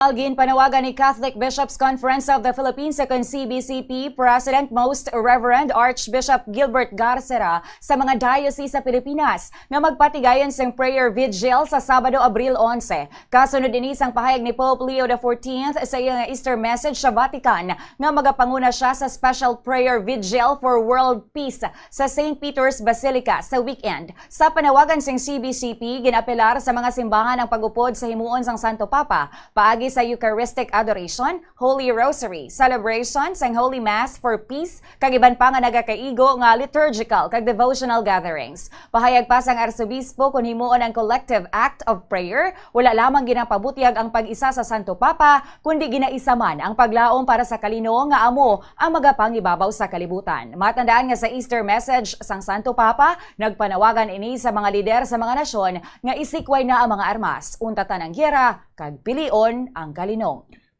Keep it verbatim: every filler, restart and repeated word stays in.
Ginpanawagan ni Catholic Bishops Conference of the Philippines, o kon C B C P, President Most Reverend Archbishop Gilbert Garcera sa mga diocese sa Pilipinas nga magpatigayon sing prayer vigil sa Sabado, Abril onse. Kasunod ini sang pahayag ni Pope Leo the fourteenth sa iya nga Easter message sa Vatican nga magapanguna siya sa special prayer vigil for world peace sa Saint Peter's Basilica sa weekend. Sa panawagan sing C B C P, ginapelar sa mga simbahan ang pag-upod sa himuon sang Santo Papa paagi sa Eucharistic Adoration, Holy Rosary, celebration sang Holy Mass for Peace, kag iban pa nga nagakaigo nga liturgical kag devotional gatherings. Pahayag pa sang Arsobispo, kon himuon ang collective act of prayer, wala lamang ginapabutyag ang pag-isa sa Santo Papa, kundi ginaisa man ang paglaom para sa kalinong nga amo ang magapangibabaw sa kalibutan. Matandaan nga sa Easter message sang Santo Papa, nagpanawagan ini sa mga lider sa mga nasyon nga isikway na ang mga armas, untatan ang giyera, kag pilion ang kalinong.